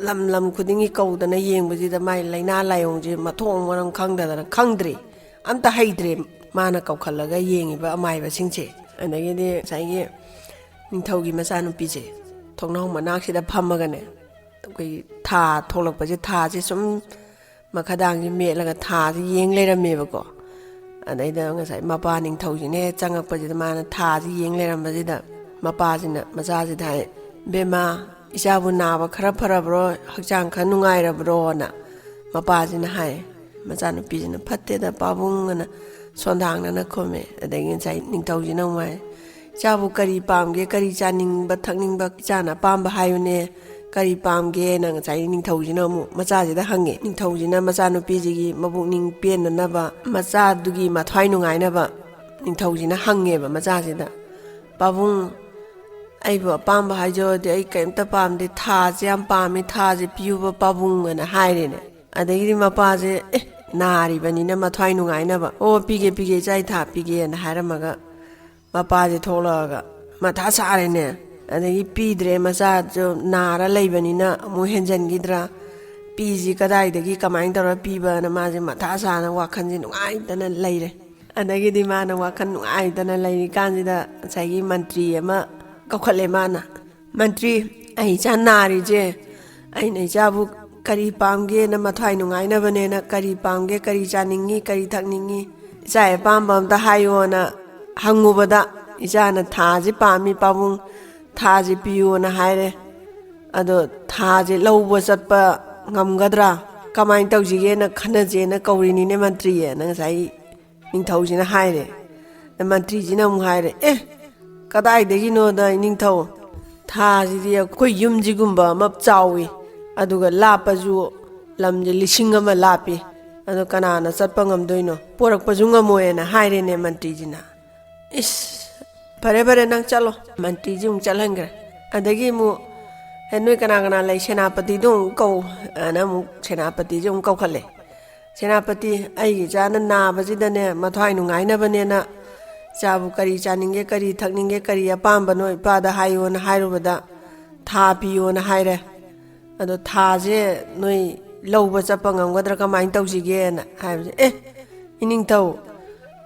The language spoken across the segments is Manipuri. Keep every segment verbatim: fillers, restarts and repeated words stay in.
ꯂꯝ ꯂꯝ ꯈꯨꯗꯤꯡꯒꯤ ꯀꯧꯗꯅ ꯌꯦꯡꯕꯁꯤꯗ ꯃꯥꯏ ꯂꯥꯏꯅꯥ ꯂꯥꯏꯑꯣꯡꯁꯦ ꯃꯊꯣꯡ ꯃꯔꯝ ꯈꯪꯗꯗꯅ, ꯈꯪꯗ꯭ꯔꯦ, ꯑꯝꯇ ꯍꯩꯇ꯭ꯔꯦ꯫ ꯃꯥꯅ ꯀꯧꯈꯠꯂꯒ ꯌꯦꯡꯉꯤꯕ ꯑꯃꯥꯏꯕꯁꯤꯡꯁꯦ꯫ ꯑꯗꯒꯤꯗꯤ ꯉꯁꯥꯏꯒꯤ ꯅꯤꯡꯊꯧꯒꯤ ꯃꯆꯥꯅꯨꯄꯤꯁꯦ ꯊꯣꯡꯅꯥꯎ ꯃꯅꯥꯛꯁꯤꯗ ꯐꯝꯃꯒꯅꯦ, ꯑꯩꯈꯣꯏꯒꯤ ꯊꯥ ꯊꯣꯛꯂꯛꯄꯁꯦ, ꯊꯥꯁꯦ ꯁꯨꯝ ꯃꯈꯥꯗꯥꯡꯁꯦ ꯃꯦꯠꯂꯒ ꯊꯥꯁꯦ ꯌꯦꯡ ꯂꯩꯔꯝꯃꯦꯕꯀꯣ꯫ ꯑꯗꯩꯗ ꯉꯁꯥꯏ ꯃꯄꯥ ꯅꯤꯡꯊꯧꯁꯤꯅ ꯍꯦꯛ ꯆꯪꯉꯛꯄꯁꯤꯗ, ꯃꯥꯅ ꯊꯥꯁꯦ ꯌꯦꯡ ꯂꯩꯔꯝꯕꯁꯤꯗ, ꯃꯄꯥꯁꯤꯅ ꯃꯆꯥꯁꯤꯗ ꯍꯥꯏ, "ꯕꯦꯝꯃ, ꯏꯆꯥꯕꯨ ꯅꯥꯕ ꯈꯔ ꯐꯔꯕ꯭ꯔꯣ? ꯍꯛꯆꯥꯡ ꯈꯔ ꯅꯨꯡꯉꯥꯏꯔꯕ꯭ꯔꯣꯅ?" ꯃꯄꯥꯁꯤꯅ ꯍꯥꯏ꯫ ꯃꯆꯥꯅꯨꯄꯤꯁꯤꯅ, "ꯐꯠꯇꯦꯗ ꯄꯥꯕꯨꯡ" ꯑꯅ ꯁꯣꯟꯗꯥꯡꯅꯅ ꯈꯨꯝꯃꯦ꯫ ꯑꯗꯒꯤ ꯉꯁꯥꯏ ꯅꯤꯡꯊꯧꯁꯤꯅ ꯑꯃꯨꯛ ꯍꯥꯏ, "ꯏꯆꯥꯕꯨ ꯀꯔꯤ ꯄꯥꯝꯒꯦ, ꯀꯔꯤ ꯆꯥꯅꯤꯡꯕ ꯊꯛꯅꯤꯡꯕ, ꯏꯆꯥꯅ ꯑꯄꯥꯝꯕ ꯍꯥꯏꯌꯨꯅꯦ, ꯀꯔꯤ ꯄꯥꯝꯒꯦꯅ?" ꯉꯁꯥꯏ ꯅꯤꯡꯊꯧꯁꯤꯅ ꯑꯃꯨꯛ ꯃꯆꯥꯁꯤꯗ ꯍꯪꯉꯦ꯫ ꯅꯤꯡꯊꯧꯁꯤꯅ ꯃꯆꯥꯅꯨꯄꯤꯁꯤꯒꯤ ꯃꯕꯨꯛꯅꯤꯡ ꯄꯦꯟꯅꯅꯕ, ꯃꯆꯥꯗꯨꯒꯤ ꯃꯊ꯭ꯋꯥꯏ ꯅꯨꯡꯉꯥꯏꯅꯕ ꯅꯤꯡꯊꯧꯁꯤꯅ ꯍꯪꯉꯦꯕ ꯃꯆꯥꯁꯤꯗ, "ꯄꯥꯕꯨꯡ, ꯑꯩꯕꯨ ꯑꯄꯥꯝꯕ ꯍꯥꯏꯖꯧꯗꯤ ꯑꯩ ꯀꯔꯤꯝꯇ ꯄꯥꯝꯗꯦ, ꯊꯥꯁꯦ ꯌꯥꯝ ꯄꯥꯝꯃꯤ, ꯊꯥꯁꯦ ꯄꯤꯌꯨꯕ ꯄꯥꯕꯨꯡ" ꯑꯅ ꯍꯥꯏꯔꯦꯅꯦ꯫ ꯑꯗꯒꯤꯗꯤ ꯃꯄꯥꯁꯦ, "ꯑꯦ, ꯅꯥꯔꯤꯕꯅꯤꯅ ꯃꯊ꯭ꯋꯥꯏ ꯅꯨꯡꯉꯥꯏꯅꯕ, ꯑꯣ, ꯄꯤꯒꯦ, ꯄꯤꯒꯦ, ꯏꯆꯥ, ꯏꯊꯥ ꯄꯤꯒꯦꯅ" ꯍꯥꯏꯔꯝꯃꯒ ꯃꯄꯥꯁꯦ ꯊꯣꯛꯂꯛꯑꯒ ꯃꯊꯥ ꯁꯥꯔꯦꯅꯦ꯫ ꯑꯗꯒꯤ ꯄꯤꯗ꯭ꯔꯦ, ꯃꯆꯥꯁꯨ ꯅꯥꯔ ꯂꯩꯕꯅꯤꯅ ꯑꯃꯨꯛ ꯍꯦꯟꯖꯟꯈꯤꯗ꯭ꯔꯥ, ꯄꯤꯁꯤ ꯀꯗꯥꯏꯗꯒꯤ ꯀꯃꯥꯏꯅ ꯇꯧꯔ ꯄꯤꯕꯅ ꯃꯥꯁꯦ ꯃꯊꯥ ꯁꯥꯅ ꯋꯥꯈꯜꯁꯦ ꯅꯨꯡꯉꯥꯏꯇꯅ ꯂꯩꯔꯦ꯫ ꯑꯗꯒꯤꯗꯤ ꯃꯥꯅ ꯋꯥꯈꯜ ꯅꯨꯡꯉꯥꯏꯇꯅ ꯂꯩꯔꯤꯀꯥꯟꯁꯤꯗ ꯉꯁꯥꯏꯒꯤ ꯃꯟꯇ꯭ꯔꯤ ꯑꯃ ꯀꯧꯈꯠꯂꯦ ꯃꯥꯅ꯫ "ꯃꯟꯇ꯭ꯔꯤ, ꯑꯩ ꯏꯆꯥ ꯅꯥꯔꯤꯁꯦ, ꯑꯩꯅ ꯏꯆꯥꯕꯨ ꯀꯔꯤ ꯄꯥꯝꯒꯦꯅ, ꯃꯊ꯭ꯋꯥꯏ ꯅꯨꯡꯉꯥꯏꯅꯕꯅꯦꯅ, ꯀꯔꯤ ꯄꯥꯝꯒꯦ, ꯀꯔꯤ ꯆꯥꯅꯤꯡꯉꯤ, ꯀꯔꯤ ꯊꯛꯅꯤꯡꯉꯤ, ꯏꯆꯥꯒꯤ ꯑꯄꯥꯝꯕ ꯑꯝꯇ ꯍꯥꯏꯌꯣꯅ ꯍꯪꯉꯨꯕꯗ, ꯏꯆꯥꯅ ꯊꯥꯁꯤ ꯄꯥꯝꯃꯤ ꯄꯥꯕꯨꯡ, ꯊꯥꯁꯤ ꯄꯤꯌꯣꯅ ꯍꯥꯏꯔꯦ꯫ ꯑꯗꯣ ꯊꯥꯁꯦ ꯂꯧꯕ ꯆꯠꯄ ꯉꯝꯒꯗ꯭ꯔꯥ? ꯀꯃꯥꯏꯅ ꯇꯧꯁꯤꯒꯦꯅ ꯈꯟꯅꯁꯦꯅ ꯀꯧꯔꯤꯅꯤꯅꯦ ꯃꯟꯇ꯭ꯔꯤꯌꯦꯅ" ꯉꯁꯥꯏ ꯅꯤꯡꯊꯧꯁꯤꯅ ꯍꯥꯏꯔꯦ꯫ ꯃꯟꯇ꯭ꯔꯤꯁꯤꯅ ꯑꯃꯨꯛ ꯍꯥꯏꯔꯦ, "ꯑꯦ, ꯀꯗꯥꯏꯗꯒꯤꯅꯣꯗ ꯅꯤꯡꯊꯧ, ꯊꯥꯁꯤꯗꯤ ꯑꯩꯈꯣꯏ ꯌꯨꯝꯁꯤꯒꯨꯝꯕ ꯑꯃ ꯆꯥꯎꯏ, ꯑꯗꯨꯒ ꯂꯥꯞꯄꯁꯨ ꯂꯝꯁꯦ ꯂꯤꯁꯤꯡ ꯑꯃ ꯂꯥꯞꯄꯤ, ꯑꯗꯣ ꯀꯅꯥꯅ ꯆꯠꯄ ꯉꯝꯗꯣꯏꯅꯣ? ꯄꯣꯔꯛꯄꯁꯨ ꯉꯝꯃꯣꯏꯅ" ꯍꯥꯏꯔꯦꯅꯦ ꯃꯟꯇ꯭ꯔꯤꯁꯤꯅ꯫ "ꯏꯁ, ꯐꯔꯦ ꯐꯔꯦ, ꯅꯪ ꯆꯠꯂꯣ", ꯃꯟꯇ꯭ꯔꯤꯁꯤ ꯑꯃꯨꯛ ꯆꯠꯍꯟꯈ꯭ꯔꯦ꯫ ꯑꯗꯒꯤ ꯑꯃꯨꯛ, "ꯑꯦ, ꯅꯣꯏ ꯀꯅꯥ ꯀꯅꯥ ꯂꯩ? ꯁꯦꯅꯥꯄꯇꯤꯗꯣ ꯑꯃꯨꯛ ꯀꯧ" ꯑꯅ ꯑꯃꯨꯛ ꯁꯦꯅꯥꯄꯇꯤꯁꯦ ꯑꯃꯨꯛ ꯀꯧꯈꯠꯂꯦ꯫ "ꯁꯦꯅꯥꯄꯇꯤ, ꯑꯩꯒꯤ ꯏꯆꯥꯅ ꯅꯥꯕꯁꯤꯗꯅꯦ, ꯃꯊ꯭ꯋꯥꯏ ꯅꯨꯡꯉꯥꯏꯅꯕꯅꯦꯅ ꯏꯆꯥꯕꯨ ꯀꯔꯤ ꯆꯥꯅꯤꯡꯒꯦ, ꯀꯔꯤ ꯊꯛꯅꯤꯡꯒꯦ, ꯀꯔꯤ ꯑꯄꯥꯝꯕꯅꯣ ꯏꯄꯥꯗ ꯍꯥꯏꯌꯣꯅ ꯍꯥꯏꯔꯨꯕꯗ ꯊꯥ ꯄꯤꯌꯣꯅ ꯍꯥꯏꯔꯦ꯫ ꯑꯗꯣ ꯊꯥꯁꯦ ꯅꯣꯏ ꯂꯧꯕ ꯆꯠꯄ ꯉꯝꯒꯗ꯭ꯔꯥ, ꯀꯃꯥꯏꯅ ꯇꯧꯁꯤꯒꯦꯅ ꯍꯥꯏꯕꯁꯦ, "ꯑꯦ, ꯏꯅꯤꯡꯊꯧ,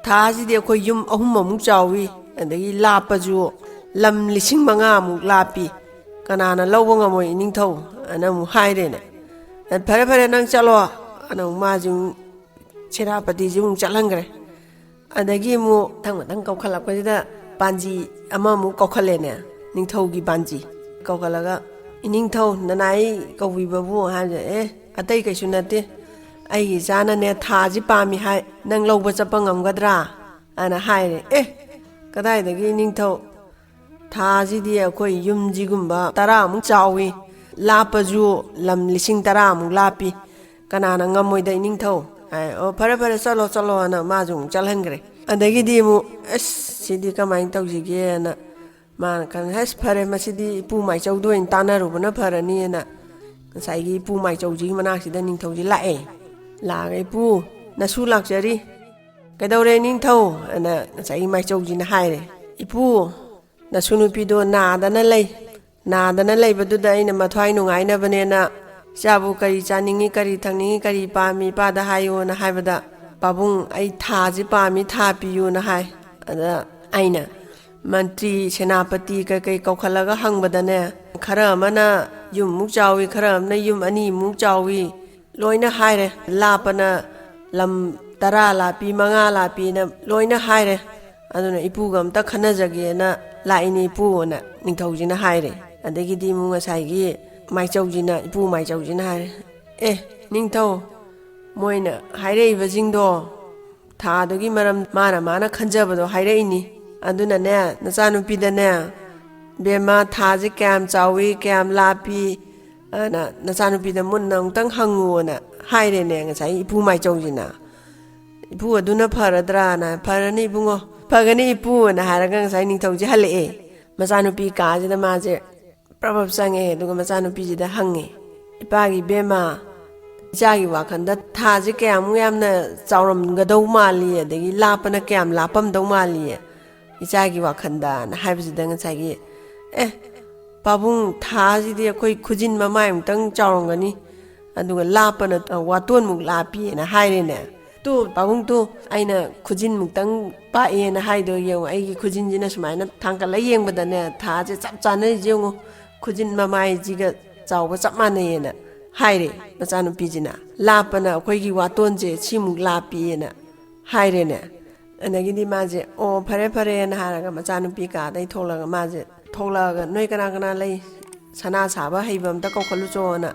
ꯊꯥꯁꯤꯗꯤ ꯑꯩꯈꯣꯏ ꯌꯨꯝ ꯑꯍꯨꯝ ꯑꯃꯨꯛ ꯆꯥꯎꯏ, ꯑꯗꯒꯤ ꯂꯥꯞꯄꯁꯨ ꯂꯝ ꯂꯤꯁꯤꯡ ꯃꯉꯥꯃꯨꯛ ꯂꯥꯞꯄꯤ, ꯀꯅꯥꯅ ꯂꯧꯕ ꯉꯝꯃꯣꯏ ꯏꯅꯤꯡꯊꯧ?" ꯑꯅ ꯑꯃꯨꯛ ꯍꯥꯏꯔꯦꯅꯦ꯫ "ꯑ, ꯐꯔꯦ, ꯐꯔꯦ, ꯅꯪ ꯆꯠꯂꯣ" ꯑꯅ ꯑꯃꯨꯛ ꯃꯥꯁꯦ ꯑꯃꯨꯛ ꯁꯦꯅꯥꯄꯇꯤꯁꯦ ꯑꯃꯨꯛ ꯆꯠꯍꯟꯈ꯭ꯔꯦ꯫ ꯑꯗꯒꯤ ꯑꯃꯨꯛ ꯃꯊꯪ ꯃꯊꯪ ꯀꯧꯈꯠꯂꯛꯄꯁꯤꯗ ꯄꯥꯟꯖꯤ ꯑꯃꯃꯨꯛ ꯀꯧꯈꯠꯂꯦꯅꯦ, ꯅꯤꯡꯊꯧꯒꯤ ꯄꯥꯟꯖꯤ꯫ ꯀꯧꯈꯠꯂꯒ, "ꯏꯅꯤꯡꯊꯧ, ꯅꯅꯥꯏ ꯀꯧꯕꯤꯕꯕꯨ?" ꯍꯥꯏꯕꯁꯦ, "ꯑꯦ, ꯑꯇꯩ ꯀꯩꯁꯨ ꯅꯠꯇꯦ, ꯑꯩꯒꯤ ꯏꯆꯥꯅꯅꯦ ꯊꯥꯁꯤ ꯄꯥꯝꯃꯤ ꯍꯥꯏ, ꯅꯪ ꯂꯧꯕ ꯆꯠꯄ ꯉꯝꯒꯗ꯭ꯔꯥ?" ꯑꯅ ꯍꯥꯏꯔꯦ꯫ "ꯑꯦ, ꯀꯗꯥꯏꯗꯒꯤ ꯏꯅꯤꯡꯊꯧ? ꯊꯥꯁꯤꯗꯤ ꯑꯩꯈꯣꯏ ꯌꯨꯝꯁꯤꯒꯨꯝꯕ ꯇꯔꯥꯃꯨꯛ ꯆꯥꯎꯏ, ꯂꯥꯞꯄꯁꯨ ꯂꯝ ꯂꯤꯁꯤꯡ ꯇꯔꯥꯃꯨꯛ ꯂꯥꯞꯄꯤ, ꯀꯅꯥꯅ ꯉꯝꯃꯣꯏꯗ ꯏꯅꯤꯡꯊꯧ?" ꯍꯥꯏ꯫ "ꯑꯣ, ꯐꯔꯦ, ꯐꯔꯦ, ꯆꯠꯂꯣ, ꯆꯠꯂꯣ" ꯑꯅ ꯃꯥꯁꯨ ꯑꯃꯨꯛ ꯆꯠꯍꯟꯈ꯭ꯔꯦ꯫ ꯑꯗꯒꯤꯗꯤ ꯑꯃꯨꯛ, "ꯑꯁ, ꯁꯤꯗꯤ ꯀꯃꯥꯏꯅ ꯇꯧꯁꯤꯒꯦꯅ" ꯃꯥꯅ ꯈꯟ, "ꯑꯁ, ꯐꯔꯦ, ꯃꯁꯤꯗꯤ ꯏꯄꯨ ꯃꯥꯏꯆꯧꯗ ꯑꯣꯏꯅ ꯇꯥꯟꯅꯔꯨꯕꯅ ꯐꯔꯅꯤꯅ" ꯉꯁꯥꯏꯒꯤ ꯏꯄꯨ ꯃꯥꯏꯆꯧꯁꯤꯒꯤ ꯃꯅꯥꯛꯁꯤꯗ ꯅꯤꯡꯊꯧꯁꯤ ꯂꯥꯛꯑꯦ꯫ ꯂꯥꯛꯑꯒ, "ꯏꯄꯨ, ꯅꯁꯨ ꯂꯥꯛꯆꯔꯤ꯫ ꯀꯩꯗꯧꯔꯦ ꯅꯤꯡꯊꯧ?" ꯑꯅ ꯉꯁꯥꯏꯒꯤ ꯃꯥꯏꯆꯧꯁꯤꯅ ꯍꯥꯏꯔꯦ꯫ "ꯏꯄꯨ, ꯅꯁꯨ ꯅꯨꯄꯤꯗꯣ ꯅꯥꯗꯅ ꯂꯩ꯫ ꯅꯥꯗꯅ ꯂꯩꯕꯗꯨꯗ ꯑꯩꯅ ꯃꯊ꯭ꯋꯥꯏ ꯅꯨꯡꯉꯥꯏꯅꯕꯅꯦꯅ ꯏꯆꯥꯕꯨ ꯀꯔꯤ ꯆꯥꯅꯤꯡꯉꯤ, ꯀꯔꯤ ꯊꯛꯅꯤꯡꯉꯤ, ꯀꯔꯤ ꯄꯥꯝꯃꯤ ꯏꯄꯥꯗ ꯍꯥꯏꯌꯣꯅ" ꯍꯥꯏꯕꯗ, "ꯄꯥꯕꯨꯡ, ꯑꯩ ꯊꯥꯁꯤ ꯄꯥꯝꯃꯤ, ꯊꯥ ꯄꯤꯌꯨꯅ" ꯍꯥꯏ꯫ ꯑꯗ ꯑꯩꯅ ꯃꯟꯇ꯭ꯔꯤ, ꯁꯦꯅꯥꯄꯇꯤ ꯀꯩꯀꯩ ꯀꯧꯈꯠꯂꯒ ꯍꯪꯕꯗꯅꯦ, ꯈꯔ ꯑꯃꯅ ꯌꯨꯝꯃꯨꯛ ꯆꯥꯎꯏ, ꯈꯔ ꯑꯃꯅ ꯌꯨꯝ ꯑꯅꯤꯃꯨꯛ ꯆꯥꯎꯏ, ꯂꯣꯏꯅ ꯍꯥꯏꯔꯦ꯫ ꯂꯥꯞꯄꯅ ꯂꯝ ꯇꯔꯥ ꯂꯥꯞꯄꯤ, ꯃꯉꯥ ꯂꯥꯞꯄꯤꯅ ꯂꯣꯏꯅ ꯍꯥꯏꯔꯦ꯫ ꯑꯗꯨꯅ ꯏꯄꯨꯒ ꯑꯝꯇ ꯈꯟꯅꯖꯒꯦꯅ ꯂꯥꯛꯏꯅꯦ ꯏꯄꯨꯅ ꯅꯤꯡꯊꯧꯁꯤꯅ ꯍꯥꯏꯔꯦ꯫ ꯑꯗꯒꯤꯗꯤ ꯑꯃꯨꯛ ꯉꯁꯥꯏꯒꯤ ꯃꯥꯏꯆꯧꯁꯤꯅ, ꯏꯄꯨ ꯃꯥꯏꯆꯧꯁꯤꯅ ꯍꯥꯏꯔꯦ, "ꯑꯦ, ꯅꯤꯡꯊꯧ, ꯃꯣꯏꯅ ꯍꯥꯏꯔꯛꯏꯕꯁꯤꯡꯗꯣ ꯊꯥꯗꯨꯒꯤ ꯃꯔꯝ ꯃꯥꯅ ꯃꯥꯅ ꯈꯟꯖꯕꯗꯣ ꯍꯥꯏꯔꯛꯏꯅꯤ꯫ ꯑꯗꯨꯅꯅꯦ, ꯅꯆꯥꯅꯨꯄꯤꯗꯅꯦ, ꯕꯦꯝꯃ, ꯊꯥꯁꯦ ꯀꯌꯥꯝ ꯆꯥꯎꯏ, ꯀꯌꯥꯝ ꯂꯥꯞꯄꯤ?" ꯑꯅ ꯅꯆꯥꯅꯨꯄꯤꯗ ꯃꯨꯟꯅ ꯑꯃꯨꯛꯇꯪ ꯍꯪꯉꯨꯅ ꯍꯥꯏꯔꯦꯅꯦ ꯉꯁꯥꯏ ꯏꯄꯨ ꯃꯥꯏꯆꯧꯁꯤꯅ꯫ "ꯏꯄꯨ, ꯑꯗꯨꯅ ꯐꯔꯗ꯭ꯔꯥꯅ?" "ꯐꯔꯅꯤ ꯏꯕꯨꯡꯉꯣ, ꯐꯒꯅꯤ ꯏꯄꯨꯅ" ꯍꯥꯏꯔꯒ ꯉꯁꯥꯏ ꯅꯤꯡꯊꯧꯁꯦ ꯍꯜꯂꯛꯑꯦ꯫ ꯃꯆꯥꯅꯨꯄꯤ ꯀꯥꯁꯤꯗ ꯃꯥꯁꯦ ꯄ꯭ꯔꯞ ꯄ꯭ꯔꯞ ꯆꯪꯉꯛꯑꯦ꯫ ꯑꯗꯨꯒ ꯃꯆꯥꯅꯨꯄꯤꯁꯤꯗ ꯍꯪꯉꯦ, "ꯏꯄꯥꯒꯤ ꯏꯕꯦꯝꯃ, ꯏꯆꯥꯒꯤ ꯋꯥꯈꯜꯗ ꯊꯥꯁꯦ ꯀꯌꯥꯃꯨꯛ ꯌꯥꯝꯅ ꯆꯥꯎꯔꯝꯒꯗꯧ ꯃꯥꯜꯂꯤ, ꯑꯗꯒꯤ ꯂꯥꯞꯄꯅ ꯀꯌꯥꯝ ꯂꯥꯞꯄꯝꯗꯧ ꯃꯥꯜꯂꯤ ꯏꯆꯥꯒꯤ ꯋꯥꯈꯜꯗꯅ?" ꯍꯥꯏꯕꯁꯤꯗ ꯉꯁꯥꯏꯒꯤ, "ꯑꯦ, "ꯄꯥꯕꯨꯡ, ꯊꯥꯁꯤꯗꯤ ꯑꯩꯈꯣꯏ ꯈꯨꯖꯤꯟ ꯃꯃꯥꯏꯃꯨꯛꯇꯪ ꯆꯥꯎꯔꯝꯒꯅꯤ, ꯑꯗꯨꯒ ꯂꯥꯞꯄꯅ, ꯑ, ꯋꯥꯇꯣꯟꯃꯨꯛ ꯂꯥꯞꯄꯤꯅ" ꯍꯥꯏꯔꯦꯅꯦ꯫ "ꯇꯨ ꯄꯥꯕꯨꯡ, ꯇꯨ ꯑꯩꯅ ꯈꯨꯖꯤꯟꯃꯨꯛꯇꯪ ꯄꯥꯛꯑꯦꯅ ꯍꯥꯏꯗꯣ ꯌꯦꯡꯉꯣ, ꯑꯩꯒꯤ ꯈꯨꯖꯤꯟꯁꯤꯅ ꯁꯨꯃꯥꯏꯅ ꯊꯥꯡꯀꯠꯂ ꯌꯦꯡꯕꯗꯅꯦ, ꯊꯥꯁꯦ ꯆꯞ ꯆꯥꯅ ꯌꯦꯡꯉꯣ, ꯈꯨꯖꯤꯟ ꯃꯃꯥꯏꯁꯤꯒ ꯆꯥꯎꯕ ꯆꯞ ꯃꯥꯟꯅꯩꯌꯦꯅ" ꯍꯥꯏꯔꯦ ꯃꯆꯥꯅꯨꯄꯤꯁꯤꯅ꯫ "ꯂꯥꯞꯄꯅ ꯑꯩꯈꯣꯏꯒꯤ ꯋꯥꯇꯣꯟꯁꯦ ꯁꯤꯃꯨꯛ ꯂꯥꯞꯄꯤꯅ" ꯍꯥꯏꯔꯦꯅꯦ꯫ ꯑꯗꯒꯤꯗꯤ ꯃꯥꯁꯦ, "ꯑꯣ, ꯐꯔꯦ, ꯐꯔꯦꯅ" ꯍꯥꯏꯔꯒ ꯃꯆꯥꯅꯨꯄꯤ ꯀꯥꯗꯩ ꯊꯣꯛꯂꯒ, ꯃꯥꯁꯦ ꯊꯣꯛꯂꯛꯑꯒ, "ꯅꯣꯏ ꯀꯅꯥ ꯀꯅꯥ ꯂꯩ? ꯁꯅꯥ ꯁꯥꯕ ꯍꯩꯕ ꯑꯝꯇ ꯀꯧꯈꯠꯂꯨꯆꯣꯅ"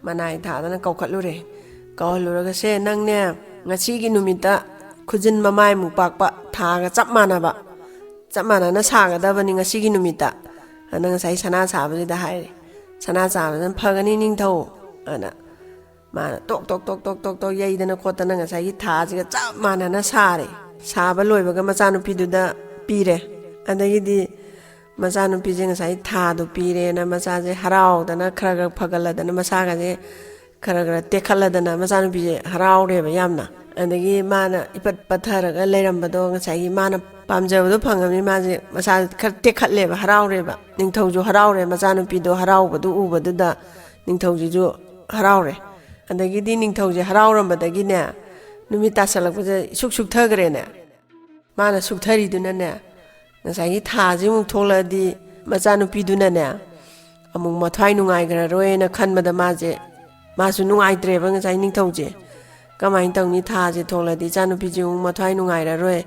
ꯃꯅꯥꯏ ꯊꯥꯗꯅ ꯀꯧꯈꯠꯂꯨꯔꯦ꯫ ꯀꯧꯍꯜꯂꯨꯔꯒ, "ꯁꯦ, ꯅꯪꯅꯦ, ꯉꯁꯤꯒꯤ ꯅꯨꯃꯤꯠꯇ ꯈꯨꯖꯤꯟ ꯃꯃꯥꯏꯃꯨꯛ ꯄꯥꯛꯄ ꯊꯥꯒ ꯆꯞ ꯃꯥꯟꯅꯕ, ꯆꯞ ꯃꯥꯟꯅꯅ ꯁꯥꯒꯗꯕꯅꯤ ꯉꯁꯤꯒꯤ ꯅꯨꯃꯤꯠꯇ" ꯑꯅ ꯉꯁꯥꯏ ꯁꯅꯥ ꯁꯥꯕꯁꯤꯗ ꯍꯥꯏꯔꯦ꯫ "ꯁꯅꯥ ꯁꯥꯕꯁꯤꯅ ꯐꯒꯅꯤ, ꯅꯤꯡꯊꯧ" ꯑꯅ꯫ ꯃꯥꯅ ꯇꯣꯛ ꯇꯣꯛ ꯇꯣꯛ ꯇꯣꯛ ꯇꯣꯛ ꯇꯣꯛ ꯌꯩꯗꯅ ꯈꯣꯠꯇꯅ ꯉꯁꯥꯏꯒꯤ ꯊꯥꯁꯤꯒ ꯆꯞ ꯃꯥꯟꯅꯅ ꯁꯥꯔꯦ꯫ ꯁꯥꯕ ꯂꯣꯏꯕꯒ ꯃꯆꯥꯅꯨꯄꯤꯗꯨꯗ ꯄꯤꯔꯦ꯫ ꯑꯗꯒꯤꯗꯤ ꯃꯆꯥꯅꯨꯄꯤꯁꯦ ꯉꯁꯥꯏ ꯊꯥꯗꯣ ꯄꯤꯔꯦꯅ ꯃꯆꯥꯁꯦ ꯍꯔꯥꯎꯗꯅ, ꯈꯔ ꯈꯔ ꯐꯒꯠꯂꯗꯅ, ꯃꯁꯥꯒꯁꯦ ꯈꯔ ꯈꯔ ꯇꯦꯛꯈꯠꯂꯗꯅ, ꯃꯆꯥꯅꯨꯄꯤꯁꯦ ꯍꯔꯥꯎꯔꯦꯕ ꯌꯥꯝꯅ꯫ ꯑꯗꯒꯤ ꯃꯥꯅ ꯏꯄꯠ ꯄꯠꯊꯔꯒ ꯂꯩꯔꯝꯕꯗꯣ, ꯉꯁꯥꯏꯒꯤ ꯃꯥꯅ ꯄꯥꯝꯖꯕꯗꯣ ꯐꯪꯉꯕꯅꯤ, ꯃꯥꯁꯦ ꯃꯁꯥ ꯈꯔ ꯇꯦꯛꯈꯠꯂꯦꯕ, ꯍꯔꯥꯎꯔꯦꯕ꯫ ꯅꯤꯡꯊꯧꯁꯨ ꯍꯔꯥꯎꯔꯦ, ꯃꯆꯥꯅꯨꯄꯤꯗꯣ ꯍꯔꯥꯎꯕꯗꯨ ꯎꯕꯗꯨꯗ ꯅꯤꯡꯊꯧꯁꯤꯁꯨ ꯍꯔꯥꯎꯔꯦ꯫ ꯑꯗꯒꯤꯗꯤ ꯅꯤꯡꯊꯧꯁꯦ ꯍꯔꯥꯎꯔꯝꯕꯗꯒꯤꯅꯦ, ꯅꯨꯃꯤꯠ ꯇꯥꯁꯜꯂꯛꯄꯁꯦ ꯏꯁꯨꯛ ꯁꯨꯛꯊꯈ꯭ꯔꯦꯅꯦ꯫ ꯃꯥꯅ ꯁꯨꯛꯊꯔꯤꯗꯨꯅꯅꯦ, ꯉꯁꯥꯏꯒꯤ ꯊꯥꯁꯤꯃꯨꯛ ꯊꯣꯛꯂꯛꯑꯗꯤ ꯃꯆꯥꯅꯨꯄꯤꯗꯨꯅꯅꯦ ꯑꯃꯨꯛ ꯃꯊ꯭ꯋꯥꯏ ꯅꯨꯡꯉꯥꯏꯈ꯭ꯔꯔꯣꯏꯅ ꯈꯟꯕꯗ, ꯃꯥꯁꯦ, ꯃꯥꯁꯨ ꯅꯨꯡꯉꯥꯏꯇ꯭ꯔꯦꯕ ꯉꯁꯥꯏ ꯅꯤꯡꯊꯧꯁꯦ꯫ "ꯀꯃꯥꯏꯅ ꯇꯧꯅꯤ, ꯊꯥꯁꯦ ꯊꯣꯛꯂꯗꯤ ꯏꯆꯥꯅꯨꯄꯤꯁꯦ ꯑꯃꯨꯛ ꯃꯊ꯭ꯋꯥꯏ ꯅꯨꯡꯉꯥꯏꯔꯔꯣꯏ,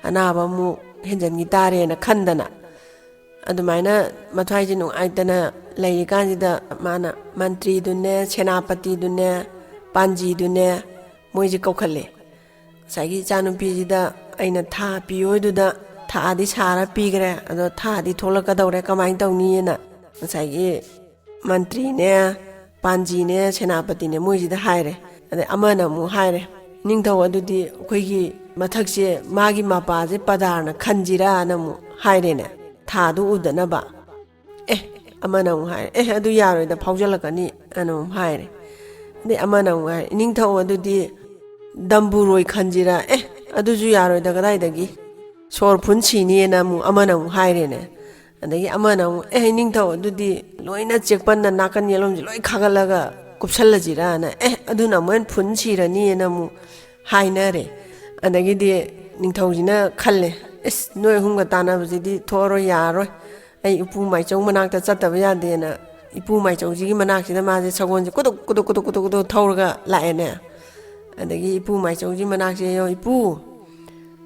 ꯑꯅꯥꯕ ꯑꯃꯨꯛ ꯍꯦꯟꯖꯟꯈꯤ ꯇꯥꯔꯦꯅ" ꯈꯟꯗꯅ, ꯑꯗꯨꯃꯥꯏꯅ ꯃꯊ꯭ꯋꯥꯏꯁꯦ ꯅꯨꯡꯉꯥꯏꯇꯅ ꯂꯩꯔꯤꯀꯥꯟꯁꯤꯗ, ꯃꯥꯅ ꯃꯟꯇ꯭ꯔꯤꯗꯨꯅꯦ, ꯁꯦꯅꯥꯄꯇꯤꯗꯨꯅꯦ, ꯄꯥꯟꯖꯤꯗꯨꯅꯦ, ꯃꯣꯏꯁꯦ ꯀꯧꯈꯠꯂꯦ꯫ "ꯉꯁꯥꯏꯒꯤ ꯏꯆꯥꯅꯨꯄꯤꯁꯤꯗ ꯑꯩꯅ ꯊꯥ ꯄꯤꯌꯣꯏꯗꯨꯗ ꯊꯥꯗꯤ ꯁꯥꯔ ꯄꯤꯈ꯭ꯔꯦ, ꯑꯗꯣ ꯊꯥꯗꯤ ꯊꯣꯛꯂꯛꯀꯗꯧꯔꯦ, ꯀꯃꯥꯏꯅ ꯇꯧꯅꯤꯅ?" ꯉꯁꯥꯏꯒꯤ ꯃꯟꯇ꯭ꯔꯤꯅꯦ, ꯄꯥꯟꯖꯤꯅꯦ, ꯁꯦꯅꯥꯄꯇꯤꯅꯦ, ꯃꯣꯏꯁꯤꯗ ꯍꯥꯏꯔꯦ꯫ ꯑꯗꯩ ꯑꯃꯅ ꯑꯃꯨꯛ ꯍꯥꯏꯔꯦ, "ꯅꯤꯡꯊꯧ, ꯑꯗꯨꯗꯤ ꯑꯩꯈꯣꯏꯒꯤ ꯃꯊꯛꯁꯦ, ꯃꯥꯒꯤ ꯃꯄꯥꯁꯦ ꯄꯗꯥꯔꯅ ꯈꯟꯁꯤꯔꯥꯅ" ꯑꯃꯨꯛ ꯍꯥꯏꯔꯦꯅꯦ, ꯊꯥꯗꯨ ꯎꯗꯅꯕ꯫ "ꯑꯦ", ꯑꯃꯅ ꯑꯃꯨꯛ ꯍꯥꯏꯔꯦ, "ꯑꯦ, ꯑꯗꯨ ꯌꯥꯔꯣꯏꯗ, ꯐꯥꯎꯖꯜꯂꯛꯀꯅꯤ" ꯑꯅ ꯑꯃꯨꯛ ꯍꯥꯏꯔꯦ꯫ ꯑꯗꯩ ꯑꯃꯅ ꯑꯃꯨꯛ ꯍꯥꯏꯔꯦ, "ꯅꯤꯡꯊꯧ, ꯑꯗꯨꯗꯤ ꯗꯝꯕꯨꯔꯣꯏ ꯈꯟꯁꯤꯔꯥ?" "ꯑꯦ, ꯑꯗꯨꯁꯨ ꯌꯥꯔꯣꯏꯗ, ꯀꯗꯥꯏꯗꯒꯤ, ꯁꯣꯔ ꯐꯨꯟ ꯁꯤꯅꯤꯅ" ꯑꯃꯨꯛ ꯑꯃꯅ ꯑꯃꯨꯛ ꯍꯥꯏꯔꯦꯅꯦ꯫ ꯑꯗꯒꯤ ꯑꯃꯅ ꯑꯃꯨꯛ, "ꯑꯦ, ꯅꯤꯡꯊꯧ, ꯑꯗꯨꯗꯤ ꯂꯣꯏꯅ ꯆꯦꯛꯄꯟꯗ ꯅꯥꯀꯟ ꯌꯦꯠꯂꯣꯝꯁꯦ ꯂꯣꯏ ꯈꯥꯒꯠꯂꯒ ꯀꯨꯞꯁꯜꯂꯁꯤꯔꯥꯅ?" "ꯑꯦ, ꯑꯗꯨꯅ ꯑꯃꯨꯛ ꯍꯦꯟꯅ ꯐꯨꯟ ꯁꯤꯔꯅꯤꯅ" ꯑꯃꯨꯛ ꯍꯥꯏꯅꯔꯦ꯫ ꯑꯗꯒꯤꯗꯤ ꯅꯤꯡꯊꯧꯁꯤꯅ ꯈꯜꯂꯦ, "ꯑꯁ, ꯅꯣꯏ ꯑꯍꯨꯝꯒ ꯇꯥꯟꯅꯕꯁꯤꯗꯤ ꯊꯣꯛꯑꯔꯣꯏ, ꯌꯥꯔꯔꯣꯏ꯫ ꯑꯩ ꯏꯄꯨ ꯃꯥꯏꯆꯧ ꯃꯅꯥꯛꯇ ꯆꯠꯇꯕ ꯌꯥꯗꯦꯅ" ꯏꯄꯨ ꯃꯥꯏꯆꯧꯁꯤꯒꯤ ꯃꯅꯥꯛꯁꯤꯗ ꯃꯥꯁꯦ ꯁꯒꯣꯜꯁꯦ ꯀꯨꯗꯨꯛ ꯀꯨꯗꯨꯛ ꯀꯨꯗꯨꯛ ꯀꯨꯗꯨꯛ ꯀꯨꯗꯨꯛ ꯊꯧꯔꯒ ꯂꯥꯛꯑꯦꯅꯦ꯫ ꯑꯗꯒꯤ ꯏꯄꯨ ꯃꯥꯏꯆꯧꯁꯤ ꯃꯅꯥꯛꯁꯦ ꯌꯧ, "ꯏꯄꯨ,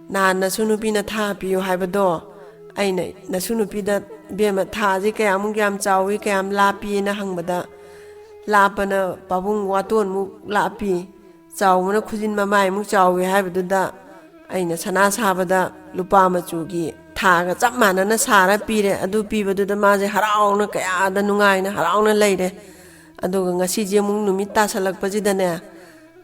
ꯅꯍꯥꯟ ꯅꯁꯨ ꯅꯨꯄꯤꯅ ꯊꯥ ꯄꯤꯌꯨ ꯍꯥꯏꯕꯗꯣ, ꯑꯩꯅ ꯅꯁꯨ ꯅꯨꯄꯤꯗ, 'ꯏꯕꯦꯝꯃ, ꯊꯥꯁꯦ ꯀꯌꯥꯃꯨꯛ ꯌꯥꯝ ꯆꯥꯎꯏ, ꯀꯌꯥꯝ ꯂꯥꯞꯄꯤ'ꯅ ꯍꯪꯕꯗ, ꯂꯥꯞꯄꯅ ꯄꯥꯕꯨꯡ ꯋꯥꯇꯣꯟꯃꯨꯛ ꯂꯥꯞꯄꯤ, ꯆꯥꯎꯕꯅ ꯈꯨꯖꯤꯟ ꯃꯃꯥꯏꯃꯨꯛ ꯆꯥꯎꯏ' ꯍꯥꯏꯕꯗꯨꯗ, ꯑꯩꯅ ꯁꯅꯥ ꯁꯥꯕꯗ ꯂꯨꯄꯥ ꯃꯆꯨꯒꯤ ꯊꯥꯒ ꯆꯞ ꯃꯥꯟꯅꯅ ꯁꯥꯔ ꯄꯤꯔꯦ꯫ ꯑꯗꯨ ꯄꯤꯕꯗꯨꯗ ꯃꯥꯁꯦ ꯍꯔꯥꯎꯅ, ꯀꯌꯥꯗ ꯅꯨꯡꯉꯥꯏꯅ ꯍꯔꯥꯎꯅ ꯂꯩꯔꯦ꯫ ꯑꯗꯨꯒ ꯉꯁꯤꯁꯦ ꯑꯃꯨꯛ ꯅꯨꯃꯤꯠ ꯇꯥꯁꯜꯂꯛꯄꯁꯤꯗꯅꯦ,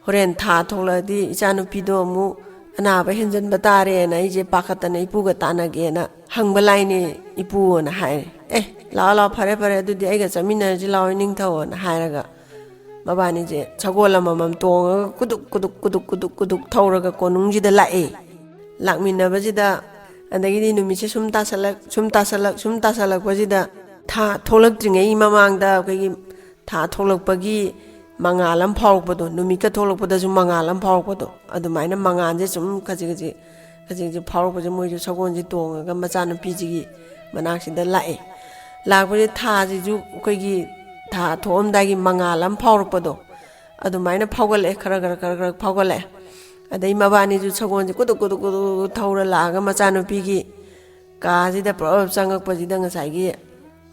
ꯍꯣꯔꯦꯟ ꯊꯥ ꯊꯣꯛꯂꯛꯑꯗꯤ ꯏꯆꯥꯅꯨꯄꯤꯗꯣ ꯑꯃꯨꯛ ꯑꯅꯥꯕ ꯍꯦꯟꯖꯟꯕ ꯇꯥꯔꯦꯅ ꯑꯩꯁꯦ ꯄꯥꯈꯠꯇꯅ ꯏꯄꯨꯒ ꯇꯥꯟꯅꯒꯦꯅ ꯍꯪꯕ ꯂꯥꯏꯅꯦ, ꯏꯄꯨꯅ ꯍꯥꯏꯔꯦ꯫ "ꯑꯦ, ꯂꯥꯛꯑꯣ, ꯂꯥꯛꯑꯣ, ꯐꯔꯦ, ꯐꯔꯦ, ꯑꯗꯨꯗꯤ ꯑꯩꯒ ꯆꯠꯃꯤꯟꯅꯔꯁꯤ ꯂꯥꯛꯑꯣ, ꯏꯅꯤꯡꯊꯧꯅ" ꯍꯥꯏꯔꯒ ꯃꯕꯥꯅꯤꯁꯦ ꯁꯒꯣꯜ ꯑꯃꯃꯝ ꯇꯣꯡꯉꯒ ꯀꯨꯗꯨꯛ ꯀꯨꯗꯨꯛ ꯀꯨꯗꯨꯛ ꯀꯨꯗꯨꯛ ꯀꯨꯗꯨꯛ ꯊꯧꯔꯒ ꯀꯣꯅꯨꯡꯁꯤꯗ ꯂꯥꯛꯑꯦ꯫ ꯂꯥꯛꯃꯤꯟꯅꯕꯁꯤꯗ, ꯑꯗꯒꯤꯗꯤ ꯅꯨꯃꯤꯠꯁꯦ ꯁꯨꯝ ꯇꯥꯁꯜꯂꯛ, ꯁꯨꯝ ꯇꯥꯁꯜꯂꯛ, ꯁꯨꯝ ꯇꯥꯁꯜꯂꯛꯄꯁꯤꯗ, ꯊꯥ ꯊꯣꯛꯂꯛꯇ꯭ꯔꯤꯉꯩ ꯃꯃꯥꯡꯗ ꯑꯩꯈꯣꯏꯒꯤ ꯊꯥ ꯊꯣꯛꯂꯛꯄꯒꯤ ꯃꯉꯥꯜ ꯑꯃ ꯐꯥꯎꯔꯛꯄꯗꯣ, ꯅꯨꯃꯤꯠꯀ ꯊꯣꯛꯂꯛꯄꯗꯁꯨ ꯃꯉꯥꯜ ꯑꯃ ꯐꯥꯎꯔꯛꯄꯗꯣ, ꯑꯗꯨꯃꯥꯏꯅ ꯃꯉꯥꯜꯁꯦ ꯁꯨꯝ ꯈꯖꯤꯛ ꯈꯖꯤꯛ, ꯈꯖꯤꯛ ꯈꯖꯤꯛ ꯐꯥꯎꯔꯛꯄꯁꯦ, ꯃꯣꯏꯁꯨ ꯁꯒꯣꯜꯁꯦ ꯇꯣꯡꯉꯒ ꯃꯆꯥꯅꯨꯄꯤꯁꯤꯒꯤ ꯃꯅꯥꯛꯁꯤꯗ ꯂꯥꯛꯑꯦ꯫ ꯂꯥꯛꯄꯁꯦ ꯊꯥꯁꯤꯁꯨ ꯑꯩꯈꯣꯏꯒꯤ ꯊꯥ ꯊꯣꯛꯑꯝꯗꯥꯏꯒꯤ ꯃꯉꯥꯜ ꯑꯃ ꯐꯥꯎꯔꯛꯄꯗꯣ, ꯑꯗꯨꯃꯥꯏꯅ ꯐꯥꯎꯒꯠꯂꯛꯑꯦ, ꯈꯔ ꯈꯔ ꯈꯔ ꯈꯔ ꯐꯥꯎꯒꯠꯂꯛꯑꯦ꯫ ꯑꯗꯩ ꯃꯕꯥꯅꯤꯁꯨ ꯁꯒꯣꯜꯁꯦ ꯀꯨꯗꯨꯛ ꯀꯨꯗꯨꯛ ꯀꯨꯗꯨꯛ ꯀꯨꯗꯨꯛ ꯊꯧꯔ ꯂꯥꯛꯑꯒ ꯃꯆꯥꯅꯨꯄꯤꯒꯤ ꯀꯥꯁꯤꯗ ꯄꯨꯔꯞ ꯆꯪꯉꯛꯄꯁꯤꯗ, ꯉꯁꯥꯏꯒꯤ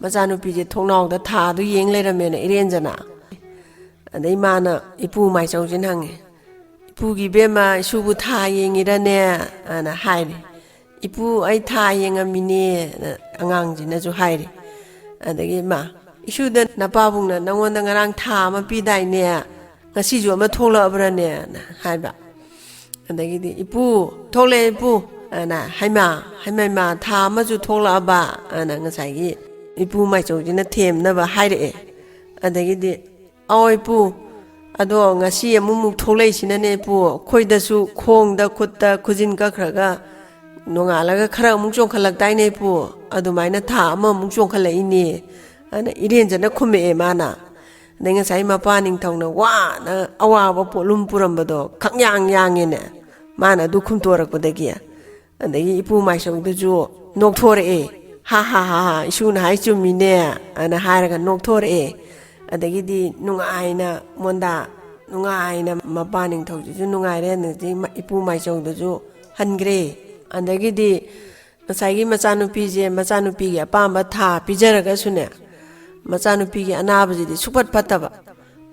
ꯃꯆꯥꯅꯨꯄꯤꯁꯦ ꯊꯣꯡꯅꯥꯎꯗ ꯊꯥꯗꯨ ꯌꯦꯡ ꯂꯩꯔꯝꯃꯦꯅ ꯏꯔꯦꯟꯖꯅ꯫ ꯑꯗꯩ ꯃꯥꯅ ꯏꯄꯨ ꯃꯥꯏꯆꯧꯁꯤꯅ ꯍꯪꯉꯦ, "ꯏꯄꯨꯒꯤ ꯏꯕꯦꯝꯃ, ꯏꯁꯨꯕꯨ ꯊꯥ ꯌꯦꯡꯉꯤꯔꯅꯦ?" ꯑꯅ ꯍꯥꯏꯔꯦ꯫ "ꯏꯄꯨ, ꯑꯩ ꯊꯥ ꯌꯦꯡꯉꯝꯃꯤꯅꯦ" ꯑꯉꯥꯡꯁꯤꯅꯁꯨ ꯍꯥꯏꯔꯦ꯫ ꯑꯗꯒꯤ ꯃꯥ, "ꯏꯁꯨꯗ ꯅꯄꯥꯕꯨꯡꯅ ꯅꯪꯉꯣꯟꯗ ꯉꯔꯥꯡ ꯊꯥ ꯑꯃ ꯄꯤꯗꯥꯏꯅꯦ? ꯉꯁꯤꯁꯨ ꯑꯃ ꯊꯣꯛꯂꯛꯑꯕ꯭ꯔꯅꯦꯅ?" ꯍꯥꯏꯕ꯫ ꯑꯗꯒꯤꯗꯤ, "ꯏꯄꯨ, ꯊꯣꯛꯂꯛꯑꯦ, ꯏꯄꯨ" ꯑꯅ, "ꯍꯩꯃꯥ, ꯍꯩꯃꯥ, ꯏꯃꯥ, ꯊꯥ ꯑꯃꯁꯨ ꯊꯣꯛꯂꯛꯑꯕ?" ꯑꯅ ꯉꯁꯥꯏꯒꯤ ꯏꯄꯨ ꯃꯥꯏꯆꯧꯁꯤꯅ ꯊꯦꯝꯅꯕ ꯍꯥꯏꯔꯛꯑꯦ꯫ ꯑꯗꯒꯤꯗꯤ, "ꯑꯧ, ꯏꯄꯨ, ꯑꯗꯣ ꯉꯁꯤ ꯑꯃꯨꯛꯃꯨꯛ ꯊꯣꯛꯂꯛꯏꯁꯤꯅꯅꯦ, ꯏꯄꯨ, ꯑꯩꯈꯣꯏꯗꯁꯨ ꯈꯣꯡꯗ, ꯈꯨꯠꯇ ꯈꯨꯖꯤꯟ ꯀꯛꯈ꯭ꯔꯒ ꯅꯣꯡꯉꯥꯜꯂꯒ ꯈꯔ ꯑꯃꯨꯛ ꯆꯣꯡꯈꯠꯂꯛꯇꯥꯏꯅꯦ ꯏꯄꯨ, ꯑꯗꯨꯃꯥꯏꯅ ꯊꯥ ꯑꯃꯃꯨꯛ ꯆꯣꯡꯈꯠꯂꯛꯏꯅꯦ, ꯑꯅ ꯏꯔꯦꯟꯖꯅ ꯈꯨꯝꯃꯛꯑꯦ ꯃꯥꯅ꯫ ꯑꯗꯩ ꯉꯁꯥꯏ ꯃꯄꯥ ꯅꯤꯡꯊꯧꯅ ꯋꯥꯅ ꯑꯋꯥꯕ ꯄꯣꯠꯂꯨꯝ ꯄꯨꯔꯝꯕꯗꯣ ꯈꯪꯌꯥꯡ ꯌꯥꯡꯉꯦꯅꯦ, ꯃꯥꯅ ꯑꯗꯨ ꯈꯨꯝꯇꯣꯔꯛꯄꯗꯒꯤ꯫ ꯑꯗꯒꯤ ꯏꯄꯨ ꯃꯥꯏꯆꯧꯗꯨꯁꯨ ꯅꯣꯛꯊꯣꯔꯛꯑꯦ꯫ "ꯍꯥ ꯍꯥ ꯍꯥ ꯍꯥ, ꯏꯁꯨꯅ ꯍꯥꯏ ꯆꯨꯝꯃꯤꯅꯦ" ꯑꯅ ꯍꯥꯏꯔꯒ ꯅꯣꯛꯊꯣꯔꯛꯑꯦ꯫ ꯑꯗꯒꯤꯗꯤ ꯅꯨꯡꯉꯥꯏꯅ ꯃꯣꯟꯗꯥ, ꯅꯨꯡꯉꯥꯏꯅ ꯃꯄꯥ ꯅꯤꯡꯊꯧꯁꯤꯁꯨ ꯅꯨꯡꯉꯥꯏꯔꯦ꯫ ꯑꯗꯒꯤ ꯏꯄꯨ ꯃꯥꯏꯆꯧꯗꯨꯁꯨ ꯍꯟꯈ꯭ꯔꯦ꯫ ꯑꯗꯒꯤꯗꯤ ꯉꯁꯥꯏꯒꯤ ꯃꯆꯥꯅꯨꯄꯤꯁꯦ, ꯃꯆꯥꯅꯨꯄꯤꯒꯤ ꯑꯄꯥꯝꯕ ꯊꯥ ꯄꯤꯖꯔꯒꯁꯨꯅꯦ, ꯃꯆꯥꯅꯨꯄꯤꯒꯤ ꯑꯅꯥꯕꯁꯤꯗꯤ ꯁꯨꯐꯠ ꯐꯠꯇꯕ꯫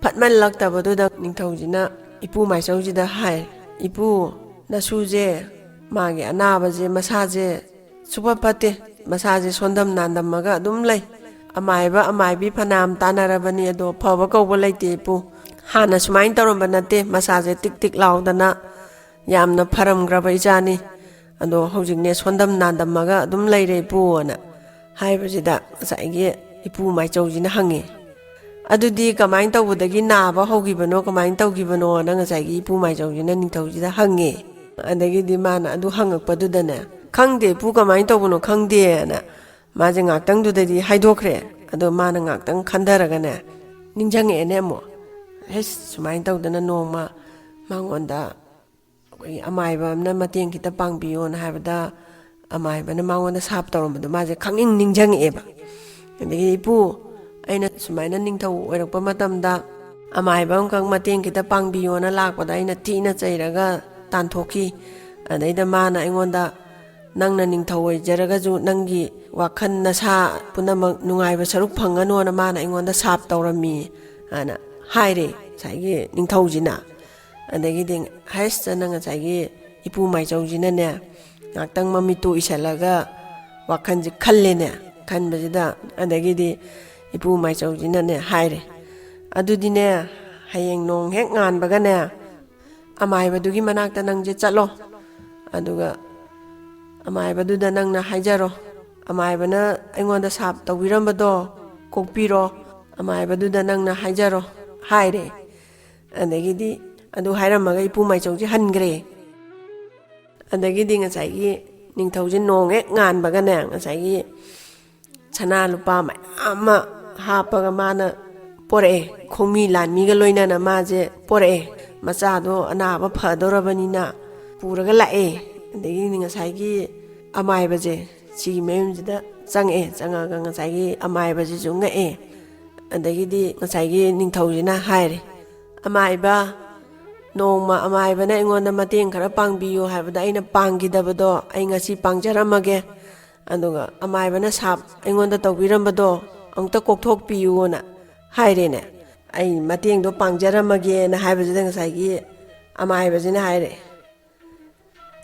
ꯐꯠꯃꯜꯂꯛꯇꯕꯗꯨꯗ ꯅꯤꯡꯊꯧꯁꯤꯅ ꯏꯄꯨ ꯃꯥꯏꯆꯧꯁꯤꯗ ꯍꯥꯏ, "ꯏꯄꯨ, ꯅꯁꯨꯁꯦ, ꯃꯥꯒꯤ ꯑꯅꯥꯕꯁꯦ, ꯃꯁꯥꯁꯦ ꯁꯨꯐꯠ ꯐꯠꯇꯦ, ꯃꯁꯥꯁꯦ ꯁꯣꯟꯗꯝ ꯅꯥꯟꯗꯝꯃꯒ ꯑꯗꯨꯝ ꯂꯩ꯫ ꯑꯃꯥꯏꯕ ꯑꯃꯥꯏꯕꯤ ꯐꯅꯌꯥꯝ ꯇꯥꯟꯅꯔꯕꯅꯤ, ꯑꯗꯣ ꯐꯕ ꯀꯧꯕ ꯂꯩꯇꯦ ꯏꯄꯨ꯫ ꯍꯥꯟꯅ ꯁꯨꯃꯥꯏꯅ ꯇꯧꯔꯝꯕ ꯅꯠꯇꯦ, ꯃꯁꯥꯁꯦ ꯇꯤꯛ ꯇꯤꯛ ꯂꯥꯎꯗꯅ ꯌꯥꯝꯅ ꯐꯔꯝꯈ꯭ꯔꯕ ꯏꯆꯥꯅꯤ꯫ ꯑꯗꯣ ꯍꯧꯖꯤꯛꯅꯦ ꯁꯣꯟꯗꯝ ꯅꯥꯟꯗꯝꯃꯒ ꯑꯗꯨꯝ ꯂꯩꯔꯦ ꯏꯄꯨꯅ" ꯍꯥꯏꯕꯁꯤꯗ ꯉꯁꯥꯏꯒꯤ ꯏꯄꯨ ꯃꯥꯏꯆꯧꯁꯤꯅ ꯍꯪꯉꯤ, "ꯑꯗꯨꯗꯤ ꯀꯃꯥꯏꯅ ꯇꯧꯕꯗꯒꯤ ꯅꯥꯕ ꯍꯧꯈꯤꯕꯅꯣ, ꯀꯃꯥꯏꯅ ꯇꯧꯈꯤꯕꯅꯣꯅ?" ꯉꯁꯥꯏꯒꯤ ꯏꯄꯨ ꯃꯥꯏꯆꯧꯁꯤꯅ ꯅꯤꯡꯊꯧꯁꯤꯗ ꯍꯪꯉꯦ꯫ ꯑꯗꯒꯤꯗꯤ ꯃꯥꯅ ꯑꯗꯨ ꯍꯪꯉꯛꯄꯗꯨꯗꯅꯦ, "ꯈꯪꯗꯦ ꯏꯄꯨ, ꯀꯃꯥꯏꯅ ꯇꯧꯕꯅꯣ ꯈꯪꯗꯦꯅ" ꯃꯥꯁꯦ ꯉꯥꯛꯇꯪꯗꯨꯗꯗꯤ ꯍꯥꯏꯗꯣꯛꯈ꯭ꯔꯦ꯫ ꯑꯗꯣ ꯃꯥꯅ ꯉꯥꯛꯇꯪ ꯈꯟꯊꯔꯒꯅꯦ, ꯅꯤꯡꯁꯤꯡꯉꯛꯑꯦꯅꯦ ꯑꯃꯨꯛ, "ꯍꯦꯁ, ꯁꯨꯃꯥꯏꯅ ꯇꯧꯗꯅ ꯅꯣꯡꯃ ꯃꯉꯣꯟꯗ ꯑꯩꯈꯣꯏꯒꯤ ꯑꯃꯥꯏꯕ ꯑꯃꯅ ꯃꯇꯦꯡ ꯈꯤꯇ ꯄꯥꯡꯕꯤꯌꯣꯅ ꯍꯥꯏꯕꯗ, ꯑꯃꯥꯏꯕꯅ ꯃꯉꯣꯟꯗ ꯁꯥꯞ ꯇꯧꯔꯝꯕꯗꯣ ꯃꯥꯁꯦ ꯈꯪꯅꯤꯡ ꯅꯤꯡꯁꯤꯡꯉꯛꯑꯦꯕ꯫ ꯑꯗꯒꯤ, 'ꯏꯄꯨ, ꯑꯩꯅ ꯁꯨꯃꯥꯏꯅ ꯅꯤꯡꯊꯧ ꯑꯣꯏꯔꯛꯄ ꯃꯇꯝꯗ ꯑꯃꯥꯏꯕ ꯑꯃꯈꯛ ꯃꯇꯦꯡ ꯈꯤꯇ ꯄꯥꯡꯕꯤꯌꯣꯅ ꯂꯥꯛꯄꯗ ꯑꯩꯅ ꯊꯤꯅ ꯆꯩꯔꯒ ꯇꯥꯟꯊꯣꯛꯈꯤ꯫ ꯑꯗꯩꯗ ꯃꯥꯅ ꯑꯩꯉꯣꯟꯗ, "ꯅꯪꯅ ꯅꯤꯡꯊꯧ ꯑꯣꯏꯖꯔꯒꯁꯨ ꯅꯪꯒꯤ ꯋꯥꯈꯜ ꯅꯁꯥ ꯄꯨꯝꯅꯃꯛ ꯅꯨꯡꯉꯥꯏꯕ ꯁꯔꯨꯛ ꯐꯪꯒꯅꯣꯅ ꯃꯥꯅ ꯑꯩꯉꯣꯟꯗ ꯁꯥꯞ ꯇꯧꯔꯝꯃꯤ" ꯍꯥꯏꯅ ꯍꯥꯏꯔꯦ ꯉꯁꯥꯏꯒꯤ ꯅꯤꯡꯊꯧꯁꯤꯅ꯫ ꯑꯗꯒꯤꯗꯤ ꯍꯥꯏꯁꯇꯅ ꯉꯁꯥꯏꯒꯤ ꯏꯄꯨ ꯃꯥꯏꯆꯧꯁꯤꯅꯅꯦ, ꯉꯥꯛꯇꯪ ꯃꯃꯤꯠꯇꯨ ꯎꯏꯁꯜꯂꯒ ꯋꯥꯈꯜꯁꯦ ꯈꯜꯂꯦꯅꯦ꯫ ꯈꯟꯕꯁꯤꯗ ꯑꯗꯒꯤꯗꯤ ꯏꯄꯨ ꯃꯥꯏꯆꯧꯁꯤꯅꯅꯦ ꯍꯥꯏꯔꯦ, "ꯑꯗꯨꯗꯤꯅꯦ, ꯍꯌꯦꯡ ꯅꯣꯡ ꯍꯦꯛ ꯉꯥꯟꯕꯒꯅꯦ, ꯑꯃꯥꯏꯕꯗꯨꯒꯤ ꯃꯅꯥꯛꯇ ꯅꯪꯁꯦ ꯆꯠꯂꯣ꯫ ꯑꯗꯨꯒ ꯑꯃꯥꯏꯕꯗꯨꯗ ꯅꯪꯅ ꯍꯥꯏꯖꯔꯣ, ꯑꯃꯥꯏꯕꯅ ꯑꯩꯉꯣꯟꯗ ꯁꯥꯞ ꯇꯧꯕꯤꯔꯝꯕꯗꯣ ꯀꯣꯛꯄꯤꯔꯣ, ꯑꯃꯥꯏꯕꯗꯨꯗ ꯅꯪꯅ ꯍꯥꯏꯖꯔꯣ" ꯍꯥꯏꯔꯦ꯫ ꯑꯗꯒꯤꯗꯤ ꯑꯗꯨ ꯍꯥꯏꯔꯝꯃꯒ ꯏꯄꯨ ꯃꯥꯏꯆꯧꯁꯦ ꯍꯟꯈ꯭ꯔꯦ꯫ ꯑꯗꯒꯤꯗꯤ ꯉꯁꯥꯏꯒꯤ ꯅꯤꯡꯊꯧꯁꯦ ꯅꯣꯡ ꯍꯦꯛ ꯉꯥꯟꯕꯒꯅꯦ, ꯉꯁꯥꯏꯒꯤ ꯁꯅꯥ ꯂꯨꯄꯥ ꯃꯌꯥꯝ ꯑꯃ ꯍꯥꯞꯄꯒ ꯃꯥꯅ ꯄꯣꯔꯛꯑꯦ꯫ ꯈꯣꯡꯃꯤ ꯂꯥꯟꯃꯤꯒ ꯂꯣꯏꯅꯅ ꯃꯥꯁꯦ ꯄꯣꯔꯛꯑꯦ꯫ ꯃꯆꯥꯗꯣ ꯑꯅꯥꯕ ꯐꯗꯧꯔꯕꯅꯤꯅ ꯄꯨꯔꯒ ꯂꯥꯛꯑꯦ꯫ ꯑꯗꯒꯤꯗꯤ ꯉꯁꯥꯏꯒꯤ ꯑꯃꯥꯏꯕꯁꯦ ꯁꯤꯒꯤ ꯃꯌꯨꯝꯁꯤꯗ ꯆꯪꯉꯛꯑꯦ꯫ ꯆꯪꯉꯒ ꯉꯁꯥꯏꯒꯤ ꯑꯃꯥꯏꯕꯁꯤꯁꯨ ꯉꯛꯑꯦ꯫ ꯑꯗꯒꯤꯗꯤ ꯉꯁꯥꯏꯒꯤ ꯅꯤꯡꯊꯧꯁꯤꯅ ꯍꯥꯏꯔꯦ, "ꯑꯃꯥꯏꯕ, ꯅꯣꯡꯃ ꯑꯃꯥꯏꯕꯅ ꯑꯩꯉꯣꯟꯗ ꯃꯇꯦꯡ ꯈꯔ ꯄꯥꯡꯕꯤꯌꯨ ꯍꯥꯏꯕꯗ ꯑꯩꯅ ꯄꯥꯡꯈꯤꯗꯕꯗꯣ ꯑꯩ ꯉꯁꯤ ꯄꯥꯡꯖꯔꯝꯃꯒꯦ꯫ ꯑꯗꯨꯒ ꯑꯃꯥꯏꯕꯅ ꯁꯥꯞ ꯑꯩꯉꯣꯟꯗ ꯇꯧꯕꯤꯔꯝꯕꯗꯣ ꯑꯃꯨꯛꯇ ꯀꯣꯛꯊꯣꯛꯄꯤꯌꯨꯅ ꯍꯥꯏꯔꯦꯅꯦ꯫ ꯑꯩ ꯃꯇꯦꯡꯗꯣ ꯄꯥꯡꯖꯔꯝꯃꯒꯦꯅ" ꯍꯥꯏꯕꯁꯤꯗ ꯉꯁꯥꯏꯒꯤ ꯑꯃꯥꯏꯕꯁꯤꯅ ꯍꯥꯏꯔꯦ,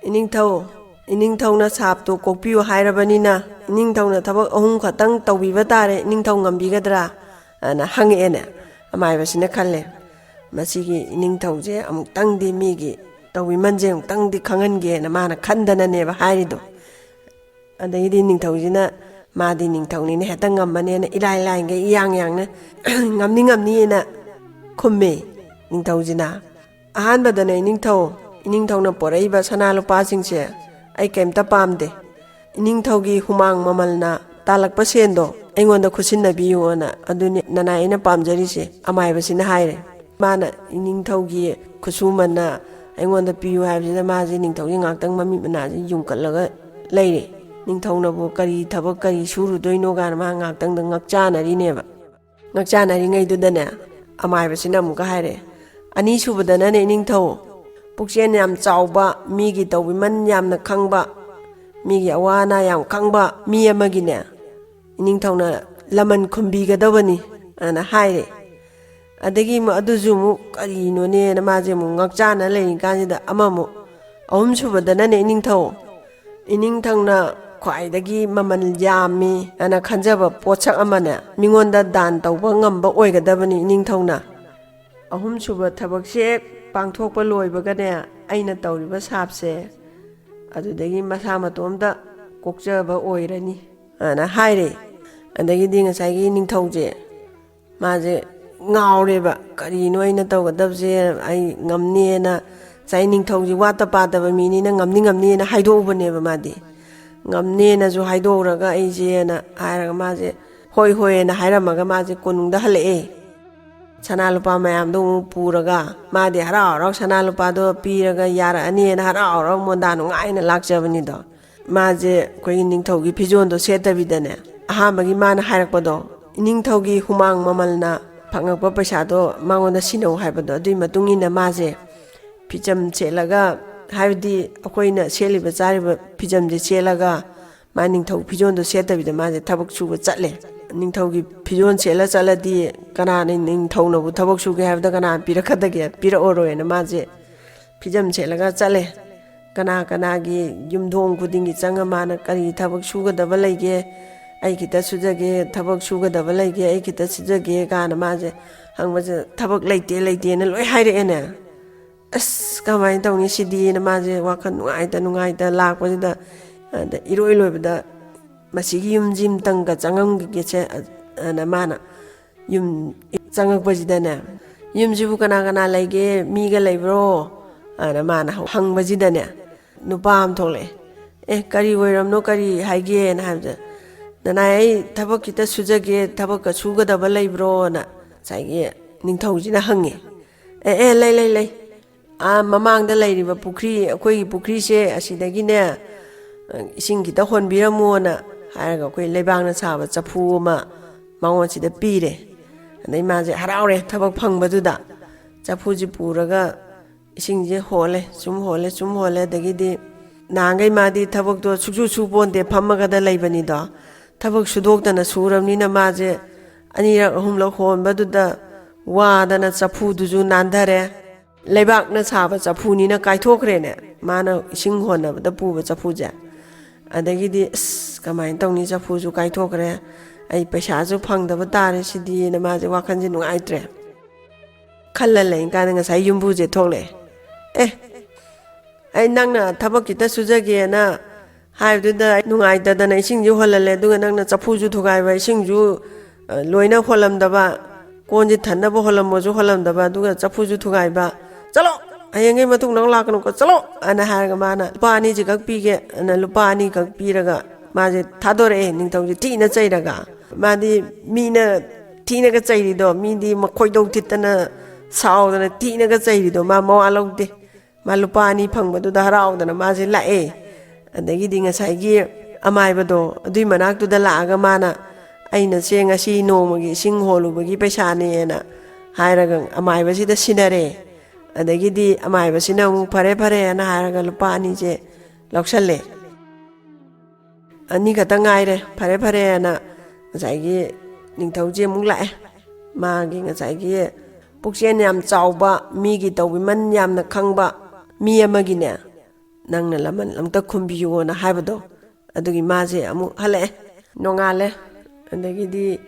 "ꯏꯅꯤꯡꯊꯧ, ꯏꯅꯤꯡꯊꯧꯅ ꯁꯥꯞꯇꯣ ꯀꯣꯛꯄꯤꯌꯨ ꯍꯥꯏꯔꯕꯅꯤꯅ ꯏꯅꯤꯡꯊꯧꯅ ꯊꯕꯛ ꯑꯍꯨꯝ ꯈꯛꯇꯪ ꯇꯧꯕꯤꯕ ꯇꯥꯔꯦ, ꯏꯅꯤꯡꯊꯧ ꯉꯝꯕꯤꯒꯗ꯭ꯔꯥ?" ꯑꯅ ꯍꯪꯉꯛꯑꯦꯅꯦ꯫ ꯑꯃꯥꯏꯕꯁꯤꯅ ꯈꯜꯂꯦ, "ꯃꯁꯤꯒꯤ ꯏꯅꯤꯡꯊꯧꯁꯦ ꯑꯃꯨꯛꯇꯪꯗꯤ ꯃꯤꯒꯤ ꯇꯧꯕꯤꯃꯜꯁꯦ ꯑꯃꯨꯛꯇꯪꯗꯤ ꯈꯪꯍꯟꯒꯦꯅ" ꯃꯥꯅ ꯈꯟꯗꯅꯅꯦꯕ ꯍꯥꯏꯔꯤꯗꯣ꯫ ꯑꯗꯩꯗꯤ ꯅꯤꯡꯊꯧꯁꯤꯅ, ꯃꯥꯗꯤ ꯅꯤꯡꯊꯧꯅꯤꯅ ꯍꯦꯛꯇ ꯉꯝꯃꯅꯦꯅ ꯏꯂꯥꯏ ꯂꯥꯏꯒꯩ ꯏꯌꯥꯡ ꯌꯥꯡꯅ "ꯉꯝꯅꯤ, ꯉꯝꯅꯤꯅ" ꯈꯨꯝꯃꯦ ꯅꯤꯡꯊꯧꯁꯤꯅ꯫ "ꯑꯍꯥꯟꯕꯗꯅꯦ ꯏꯅꯤꯡꯊꯧ, ꯏꯅꯤꯡꯊꯧꯅ ꯄꯣꯔꯛꯏꯕ ꯁꯅꯥ ꯂꯨꯄꯥꯁꯤꯡꯁꯦ ꯑꯩ ꯀꯩꯝꯇ ꯄꯥꯝꯗꯦ꯫ ꯏꯅꯤꯡꯊꯧꯒꯤ ꯍꯨꯃꯥꯡ ꯃꯃꯜꯅ ꯇꯥꯜꯂꯛꯄ ꯁꯦꯟꯗꯣ ꯑꯩꯉꯣꯟꯗ ꯈꯨꯠꯁꯤꯟꯅꯕꯤꯌꯨꯅ, ꯑꯗꯨꯅꯤ ꯅꯅꯥꯏ ꯑꯩꯅ ꯄꯥꯝꯖꯔꯤꯁꯦ", ꯑꯃꯥꯏꯕꯁꯤꯅ ꯍꯥꯏꯔꯦ꯫ ꯃꯥꯅ ꯏꯅꯤꯡꯊꯧꯒꯤ ꯈꯨꯠꯁꯨꯃꯟꯅ ꯑꯩꯉꯣꯟꯗ ꯄꯤꯌꯨ ꯍꯥꯏꯕꯁꯤꯗ ꯃꯥꯁꯦ ꯅꯤꯡꯊꯧꯁꯦ ꯉꯥꯛꯇꯪ ꯃꯃꯤꯠ ꯃꯅꯥꯁꯦ ꯌꯨꯡꯀꯠꯂꯒ ꯂꯩꯔꯦ꯫ ꯅꯤꯡꯊꯧꯅꯕꯨ ꯀꯔꯤ ꯊꯕꯛ ꯀꯔꯤ ꯁꯨꯔꯨꯗꯣꯏꯅꯣ ꯀꯥꯏꯅ ꯃꯥ ꯉꯥꯛꯇꯪꯗ ꯉꯛꯆꯥꯅꯔꯤꯅꯦꯕ꯫ ꯉꯛꯆꯥꯅꯔꯤꯉꯩꯗꯨꯗꯅꯦ, ꯑꯃꯥꯏꯕꯁꯤꯅ ꯑꯃꯨꯛꯀ ꯍꯥꯏꯔꯦ, "ꯑꯅꯤꯁꯨꯕꯗꯅꯅꯦ ꯏꯅꯤꯡꯊꯧ, ꯄꯨꯛꯆꯦꯜ ꯌꯥꯝ ꯆꯥꯎꯕ, ꯃꯤꯒꯤ ꯇꯧꯕꯤꯃꯜ ꯌꯥꯝꯅ ꯈꯪꯕ, ꯃꯤꯒꯤ ꯑꯋꯥ ꯑꯅꯥ ꯌꯥꯝ ꯈꯪꯕ ꯃꯤ ꯑꯃꯒꯤꯅꯦ ꯏꯅꯤꯡꯊꯧꯅ ꯂꯃꯟ ꯈꯨꯝꯕꯤꯒꯗꯕꯅꯤ" ꯑꯅ ꯍꯥꯏꯔꯦ꯫ ꯑꯗꯒꯤ ꯑꯃꯨꯛ ꯑꯗꯨꯁꯨ ꯑꯃꯨꯛ ꯀꯔꯤꯅꯣꯅꯦꯅ ꯃꯥꯁꯦ ꯑꯃꯨꯛ ꯉꯛꯆꯥꯅ ꯂꯩꯔꯤ ꯀꯥꯟꯁꯤꯗ ꯑꯃꯃꯨꯛ, "ꯑꯍꯨꯝꯁꯨꯕꯗꯅꯅꯦ ꯏꯅꯤꯡꯊꯧ, ꯏꯅꯤꯡꯊꯧꯅ ꯈ꯭ꯋꯥꯏꯗꯒꯤ ꯃꯃꯜ ꯌꯥꯝꯃꯤ ꯑꯅ ꯈꯟꯖꯕ ꯄꯣꯠꯁꯛ ꯑꯃꯅꯦ ꯃꯤꯉꯣꯟꯗ ꯗꯥꯟ ꯇꯧꯕ ꯉꯝꯕ ꯑꯣꯏꯒꯗꯕꯅꯤ ꯏꯅꯤꯡꯊꯧꯅ꯫ ꯑꯍꯨꯝꯁꯨꯕ ꯊꯕꯛꯁꯦ ꯍꯦꯛ ꯄꯥꯡꯊꯣꯛꯄ ꯂꯣꯏꯕꯒꯅꯦ ꯑꯩꯅ ꯇꯧꯔꯤꯕ ꯁꯥꯞꯁꯦ ꯑꯗꯨꯗꯒꯤ ꯃꯁꯥ ꯃꯇꯣꯝꯇ ꯀꯣꯛꯆꯕ ꯑꯣꯏꯔꯅꯤ" ꯑꯅ ꯍꯥꯏꯔꯦ꯫ ꯑꯗꯒꯤꯗꯤ ꯉꯁꯥꯏꯒꯤ ꯅꯤꯡꯊꯧꯁꯦ ꯃꯥꯁꯦ ꯉꯥꯎꯔꯦꯕ, "ꯀꯔꯤꯅꯣ ꯑꯩꯅ ꯇꯧꯒꯗꯕꯁꯦ? ꯑꯩ ꯉꯝꯅꯦꯅ ꯉꯁꯥꯏ ꯅꯤꯡꯊꯧꯁꯤ ꯋꯥꯠꯇ ꯄꯥꯗꯕ ꯃꯤꯅꯤꯅ ꯉꯝꯅꯤ ꯉꯝꯅꯤꯅ ꯍꯥꯏꯗꯣꯛꯎꯕꯅꯦꯕ ꯃꯥꯗꯤ꯫ ꯉꯝꯅꯦꯅꯁꯨ ꯍꯥꯏꯗꯣꯛꯎꯔꯒ ꯑꯩꯁꯦꯅ ꯍꯥꯏꯔꯒ ꯃꯥꯁꯦ ꯍꯣꯏ ꯍꯣꯏꯅ ꯍꯥꯏꯔꯝꯃꯒ ꯃꯥꯁꯦ ꯀꯣꯅꯨꯡꯗ ꯍꯜꯂꯛꯑꯦ꯫ ꯁꯅꯥ ꯂꯨꯄꯥ ꯃꯌꯥꯝꯗꯣ ꯑꯃꯨꯛ ꯄꯨꯔꯒ ꯃꯥꯗꯤ ꯍꯔꯥꯎ ꯍꯔꯥꯎ ꯁꯅꯥ ꯂꯨꯄꯥꯗꯣ ꯄꯤꯔꯒ ꯌꯥꯔꯛꯑꯅꯤꯅ ꯍꯔꯥꯎ ꯍꯔꯥꯎ ꯃꯣꯟꯗꯥ ꯅꯨꯡꯉꯥꯏꯅ ꯂꯥꯛꯆꯕꯅꯤꯗꯣ꯫ ꯃꯥꯁꯦ ꯑꯩꯈꯣꯏꯒꯤ ꯅꯤꯡꯊꯧꯒꯤ ꯐꯤꯖꯣꯜꯗꯣ ꯁꯦꯠꯇꯕꯤꯗꯅꯦ, ꯑꯍꯥꯟꯕꯒꯤ ꯃꯥꯅ ꯍꯥꯏꯔꯛꯄꯗꯣ, ꯏꯅꯤꯡꯊꯧꯒꯤ ꯍꯨꯃꯥꯡ ꯃꯃꯜꯅ ꯐꯪꯉꯛꯄ ꯄꯩꯁꯥꯗꯣ ꯃꯉꯣꯟꯗ ꯁꯤꯟꯅꯧ ꯍꯥꯏꯕꯗꯣ, ꯑꯗꯨꯒꯤ ꯃꯇꯨꯡ ꯏꯟꯅ ꯃꯥꯁꯦ ꯐꯤꯖꯝ ꯁꯦꯠꯂꯒ, ꯍꯥꯏꯕꯗꯤ ꯑꯩꯈꯣꯏꯅ ꯁꯦꯠꯂꯤꯕ ꯆꯥꯔꯤꯕ ꯐꯤꯖꯝꯁꯦ ꯁꯦꯠꯂꯒ ꯃꯥ ꯅꯤꯡꯊꯧ ꯐꯤꯖꯣꯜꯗꯣ ꯁꯦꯠꯇꯕꯤꯗ ꯃꯥꯁꯦ ꯊꯕꯛ ꯁꯨꯕ ꯆꯠꯂꯦ꯫ ꯅꯤꯡꯊꯧꯒꯤ ꯐꯤꯖꯣꯜ ꯁꯦꯠꯂ ꯆꯠꯂꯗꯤ ꯀꯅꯥꯅ ꯅꯤꯡꯊꯧꯅꯕꯨ ꯊꯕꯛ ꯁꯨꯒꯦ ꯍꯥꯏꯕꯗ ꯀꯅꯥꯅ ꯄꯤꯔꯛꯀꯗꯒꯦ? ꯄꯤꯔꯛꯑꯔꯣꯏꯅ ꯃꯥꯁꯦ ꯐꯤꯖꯝ ꯁꯦꯠꯂꯒ ꯆꯠꯂꯦ꯫ ꯀꯅꯥ ꯀꯅꯥꯒꯤ ꯌꯨꯝꯊꯣꯡ ꯈꯨꯗꯤꯡꯒꯤ ꯆꯪꯉ ꯃꯥꯅ ꯀꯔꯤ ꯊꯕꯛ ꯁꯨꯒꯗꯕ ꯂꯩꯒꯦ, ꯑꯩ ꯈꯤꯇ ꯁꯨꯖꯒꯦ, ꯊꯕꯛ ꯁꯨꯒꯗꯕ ꯂꯩꯒꯦ, ꯑꯩ ꯈꯤꯇ ꯁꯨꯖꯒꯦ ꯀꯥꯏꯅ ꯃꯥꯁꯦ ꯍꯪꯕꯁꯦ ꯊꯕꯛ ꯂꯩꯇꯦ ꯂꯩꯇꯦꯅ ꯂꯣꯏ ꯍꯥꯏꯔꯛꯑꯦꯅꯦ꯫ ꯑꯁ, ꯀꯃꯥꯏꯅ ꯇꯧꯅꯤ ꯁꯤꯗꯤꯅ ꯃꯥꯁꯦ ꯋꯥꯈꯜ ꯅꯨꯡꯉꯥꯏꯇ ꯅꯨꯡꯉꯥꯏꯇ ꯂꯥꯛꯄꯁꯤꯗ, ꯑꯗ ꯏꯔꯣꯏ ꯂꯣꯏꯕꯗ ꯃꯁꯤꯒꯤ ꯌꯨꯝꯁꯤ ꯑꯝꯇꯪꯒ ꯆꯪꯉꯝꯈꯤꯒꯦꯁꯦ, ꯑꯅ ꯃꯥꯅ ꯌꯨꯝ ꯆꯪꯉꯛꯄꯁꯤꯗꯅꯦ, "ꯌꯨꯝꯁꯤꯕꯨ ꯀꯅꯥ ꯀꯅꯥ ꯂꯩꯒꯦ? ꯃꯤꯒ ꯂꯩꯕ꯭ꯔꯣ?" ꯑꯅ ꯃꯥꯅ ꯍꯪꯕꯁꯤꯗꯅꯦ, ꯅꯨꯄꯥ ꯑꯃ ꯊꯣꯛꯂꯛꯑꯦ꯫ "ꯑꯦ, ꯀꯔꯤ ꯑꯣꯏꯔꯝꯅꯣ? ꯀꯔꯤ ꯍꯥꯏꯒꯦꯅ?" ꯍꯥꯏꯕꯗ, "ꯅꯅꯥꯏ, ꯑꯩ ꯊꯕꯛ ꯈꯤꯇ ꯁꯨꯖꯒꯦ, ꯊꯕꯛꯀ ꯁꯨꯒꯗꯕ ꯂꯩꯕ꯭ꯔꯣꯅ?" ꯉꯁꯥꯏꯒꯤ ꯅꯤꯡꯊꯧꯁꯤꯅ ꯍꯪꯉꯦ꯫ "ꯑꯦ, ꯑꯦ, ꯂꯩ, ꯂꯩ, ꯂꯩ꯫ ꯑꯥ ꯃꯃꯥꯡꯗ ꯂꯩꯔꯤꯕ ꯄꯨꯈ꯭ꯔꯤ, ꯑꯩꯈꯣꯏꯒꯤ ꯄꯨꯈ꯭ꯔꯤꯁꯦ, ꯑꯁꯤꯗꯒꯤꯅꯦ, ꯏꯁꯤꯡ ꯈꯤꯇ ꯍꯣꯟꯕꯤꯔꯝꯃꯣꯅ" ꯍꯥꯏꯔꯒ ꯑꯩꯈꯣꯏ ꯂꯩꯕꯥꯛꯅ ꯁꯥꯕ ꯆꯐꯨ ꯑꯃ ꯃꯉꯣꯟꯁꯤꯗ ꯄꯤꯔꯦ꯫ ꯑꯗꯩ ꯃꯥꯁꯦ ꯍꯔꯥꯎꯔꯦ ꯊꯕꯛ ꯐꯪꯕꯗꯨꯗ꯫ ꯆꯐꯨꯁꯤ ꯄꯨꯔꯒ ꯏꯁꯤꯡꯁꯦ ꯍꯣꯜꯂꯦ, ꯁꯨꯝ ꯍꯣꯜꯂꯦ, ꯁꯨꯝ ꯍꯣꯜꯂꯦ꯫ ꯑꯗꯒꯤꯗꯤ ꯅꯍꯥꯟꯈꯩ ꯃꯥꯗꯤ ꯊꯕꯛꯇꯣ ꯁꯨꯛꯁꯨ ꯁꯨ ꯄꯣꯟꯗꯦ, ꯐꯝꯃꯒꯗ ꯂꯩꯕꯅꯤꯗꯣ꯫ ꯊꯕꯛ ꯁꯨꯗꯣꯛꯇꯅ ꯁꯨꯔꯕꯅꯤꯅ ꯃꯥꯁꯦ ꯑꯅꯤꯔꯛ ꯑꯍꯨꯝꯂꯛ ꯍꯣꯟꯕꯗꯨꯗ ꯋꯥꯗꯅ ꯆꯐꯨꯗꯨꯁꯨ ꯅꯥꯟꯊꯔꯦ꯫ ꯂꯩꯕꯥꯛꯅ ꯁꯥꯕ ꯆꯐꯨꯅꯤꯅ ꯀꯥꯏꯊꯣꯛꯈ꯭ꯔꯦꯅꯦ, ꯃꯥꯅ ꯏꯁꯤꯡ ꯍꯣꯟꯅꯕꯗ ꯄꯨꯕ ꯆꯐꯨꯁꯦ꯫ ꯑꯗꯒꯤꯗꯤ, "ꯑꯁ, ꯀꯃꯥꯏꯅ ꯇꯧꯅꯤ? ꯆꯐꯨꯁꯨ ꯀꯥꯏꯊꯣꯛꯈ꯭ꯔꯦ, ꯑꯩ ꯄꯩꯁꯥꯁꯨ ꯐꯪꯗꯕ ꯇꯥꯔꯦ ꯁꯤꯗꯤꯅ" ꯃꯥꯁꯦ ꯋꯥꯈꯜꯁꯦ ꯅꯨꯡꯉꯥꯏꯇ꯭ꯔꯦ꯫ ꯈꯜꯂ ꯂꯩꯔꯤꯀꯥꯟꯗ ꯉꯁꯥꯏ ꯌꯨꯝꯕꯨꯁꯦ ꯊꯣꯛꯂꯛꯑꯦ꯫ "ꯑꯦ, ꯑꯩ ꯅꯪꯅ ꯊꯕꯛ ꯈꯤꯇ ꯁꯨꯖꯒꯦꯅ ꯍꯥꯏꯕꯗꯨꯗ ꯑꯩ ꯅꯨꯡꯉꯥꯏꯇꯗꯅ ꯏꯁꯤꯡꯁꯨ ꯍꯣꯜꯍꯜꯂꯦ, ꯑꯗꯨꯒ ꯅꯪꯅ ꯆꯐꯨꯁꯨ ꯊꯨꯒꯥꯏꯕ, ꯏꯁꯤꯡꯁꯨ, ꯑ, ꯂꯣꯏꯅ ꯍꯣꯜꯂꯝꯗꯕ, ꯀꯣꯟꯁꯦ ꯊꯟꯅꯕ ꯍꯣꯜꯂꯝꯃꯁꯨ ꯍꯣꯜꯂꯝꯗꯕ, ꯑꯗꯨꯒ ꯆꯐꯨꯁꯨ ꯊꯨꯒꯥꯏꯕ꯫ ꯆꯠꯂꯣ!" "ꯍꯌꯦꯡꯒꯤ ꯃꯇꯨꯡ ꯅꯪ ꯂꯥꯛꯀꯅꯨꯀꯣ, ꯆꯠꯂꯣ!" ꯑꯅ ꯍꯥꯏꯔꯒ ꯃꯥꯅ ꯂꯨꯄꯥ ꯑꯅꯤꯁꯤ ꯈꯛ ꯄꯤꯒꯦ ꯑꯅ ꯂꯨꯄꯥ ꯑꯅꯤ ꯈꯛ ꯄꯤꯔꯒ ꯃꯥꯁꯦ ꯊꯥꯗꯣꯔꯛꯑꯦ, ꯅꯤꯡꯊꯧꯁꯦ ꯊꯤꯅ ꯆꯩꯔꯒ꯫ ꯃꯥꯗꯤ ꯃꯤꯅ ꯊꯤꯅꯒ ꯆꯩꯔꯤꯗꯣ, ꯃꯤꯗꯤ ꯃꯈꯣꯏꯗꯧ ꯊꯤꯠꯇꯅ ꯁꯥꯎꯗꯅ ꯊꯤꯅꯒ ꯆꯩꯔꯤꯗꯣ ꯃꯥ ꯃꯋꯥ ꯂꯧꯗꯦ꯫ ꯃꯥ ꯂꯨꯄꯥ ꯑꯅꯤ ꯐꯪꯕꯗꯨꯗ ꯍꯔꯥꯎꯗꯅ ꯃꯥꯁꯦ ꯂꯥꯛꯑꯦ꯫ ꯑꯗꯒꯤꯗꯤ ꯉꯁꯥꯏꯒꯤ ꯑꯃꯥꯏꯕꯗꯣ ꯑꯗꯨꯏ ꯃꯅꯥꯛꯇꯨꯗ ꯂꯥꯛꯑꯒ ꯃꯥꯅ, "ꯑꯩꯅ ꯁꯦ ꯉꯁꯤ ꯅꯣꯡꯃꯒꯤ ꯏꯁꯤꯡ ꯍꯣꯜꯂꯨꯕꯒꯤ ꯄꯩꯁꯥꯅꯦꯅ" ꯍꯥꯏꯔꯒ ꯑꯃꯥꯏꯕꯁꯤꯗ ꯁꯤꯟꯅꯔꯦ꯫ ꯑꯗꯒꯤꯗꯤ ꯑꯃꯥꯏꯕꯁꯤꯅ ꯑꯃꯨꯛ "ꯐꯔꯦ, ꯐꯔꯦꯅ" ꯍꯥꯏꯔꯒ ꯂꯨꯄꯥ ꯑꯅꯤꯁꯦ ꯂꯧꯁꯜꯂꯦ꯫ "ꯑꯅꯤ ꯈꯛꯇ ꯉꯥꯏꯔꯦ, ꯐꯔꯦ, ꯐꯔꯦꯅ" ꯉꯁꯥꯏꯒꯤ ꯅꯤꯡꯊꯧꯁꯦ ꯑꯃꯨꯛ ꯂꯥꯛꯑꯦ꯫ ꯃꯥꯒꯤ ꯉꯁꯥꯏꯒꯤ ꯄꯨꯛꯆꯦꯜ ꯌꯥꯝ ꯆꯥꯎꯕ, ꯃꯤꯒꯤ ꯇꯧꯕꯤꯃꯟ ꯌꯥꯝꯅ ꯈꯪꯕ ꯃꯤ ꯑꯃꯒꯤꯅꯦ, "ꯅꯪꯅ ꯂꯃꯟ ꯑꯝꯇ ꯈꯨꯝꯕꯤꯌꯨꯅ" ꯍꯥꯏꯕꯗꯣ, ꯑꯗꯨꯒꯤ ꯃꯥꯁꯦ ꯑꯃꯨꯛ ꯍꯜꯂꯛꯑꯦ꯫ ꯅꯣꯡꯉꯥꯜꯂꯦ꯫ ꯑꯗꯒꯤꯗꯤ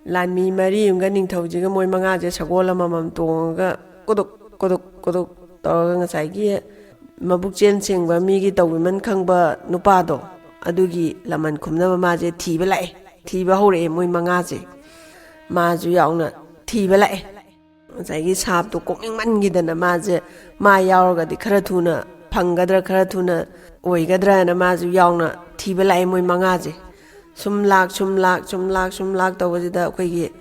ꯂꯥꯟꯃꯤ ꯃꯔꯤ ꯑꯃꯒ ꯅꯤꯡꯊꯧꯁꯤꯒ ꯃꯣꯏ ꯃꯉꯥꯁꯦ ꯁꯒꯣꯜ ꯑꯃꯃꯝ ꯇꯣꯡꯉꯒ ꯀꯨꯗꯨꯛ ꯀꯨꯗꯨꯛ ꯀꯨꯗꯨꯛ ꯇꯧꯔꯒ ꯉꯁꯥꯏꯒꯤ ꯃꯕꯨꯛꯆꯦꯜ ꯁꯦꯡꯕ, ꯃꯤꯒꯤ ꯇꯧꯕꯤꯃꯟ ꯈꯪꯕ ꯅꯨꯄꯥꯗꯣ, ꯑꯗꯨꯒꯤ ꯂꯃꯟ ꯈꯨꯝꯅꯕ ꯃꯥꯁꯦ ꯊꯤꯕ ꯂꯥꯛꯑꯦ꯫ ꯊꯤꯕ ꯍꯧꯔꯛꯑꯦ ꯃꯣꯏ ꯃꯉꯥꯁꯦ꯫ ꯃꯥꯁꯨ ꯌꯥꯎꯅ ꯊꯤꯕ ꯂꯥꯛꯑꯦ꯫ ꯉꯁꯥꯏꯒꯤ ꯁꯥꯞꯇꯣ ꯀꯣꯛꯅꯤꯡꯃꯟꯈꯤꯗꯅ ꯃꯥꯁꯦ, ꯃꯥ ꯌꯥꯎꯔꯒꯗꯤ ꯈꯔ ꯊꯨꯅ ꯐꯪꯒꯗ꯭ꯔꯥ, ꯈꯔ ꯊꯨꯅ ꯑꯣꯏꯒꯗ꯭ꯔꯥꯅ ꯃꯥꯁꯨ ꯌꯥꯎꯅ ꯊꯤꯕ ꯂꯥꯛꯑꯦ ꯃꯣꯏ ꯃꯉꯥꯁꯦ꯫ ꯁꯨꯝ ꯂꯥꯛ, ꯁꯨꯝ ꯂꯥꯛ, ꯁꯨꯝ ꯂꯥꯛ, ꯁꯨꯝ ꯂꯥꯛ ꯇꯧꯕꯁꯤꯗ ꯑꯩꯈꯣꯏꯒꯤ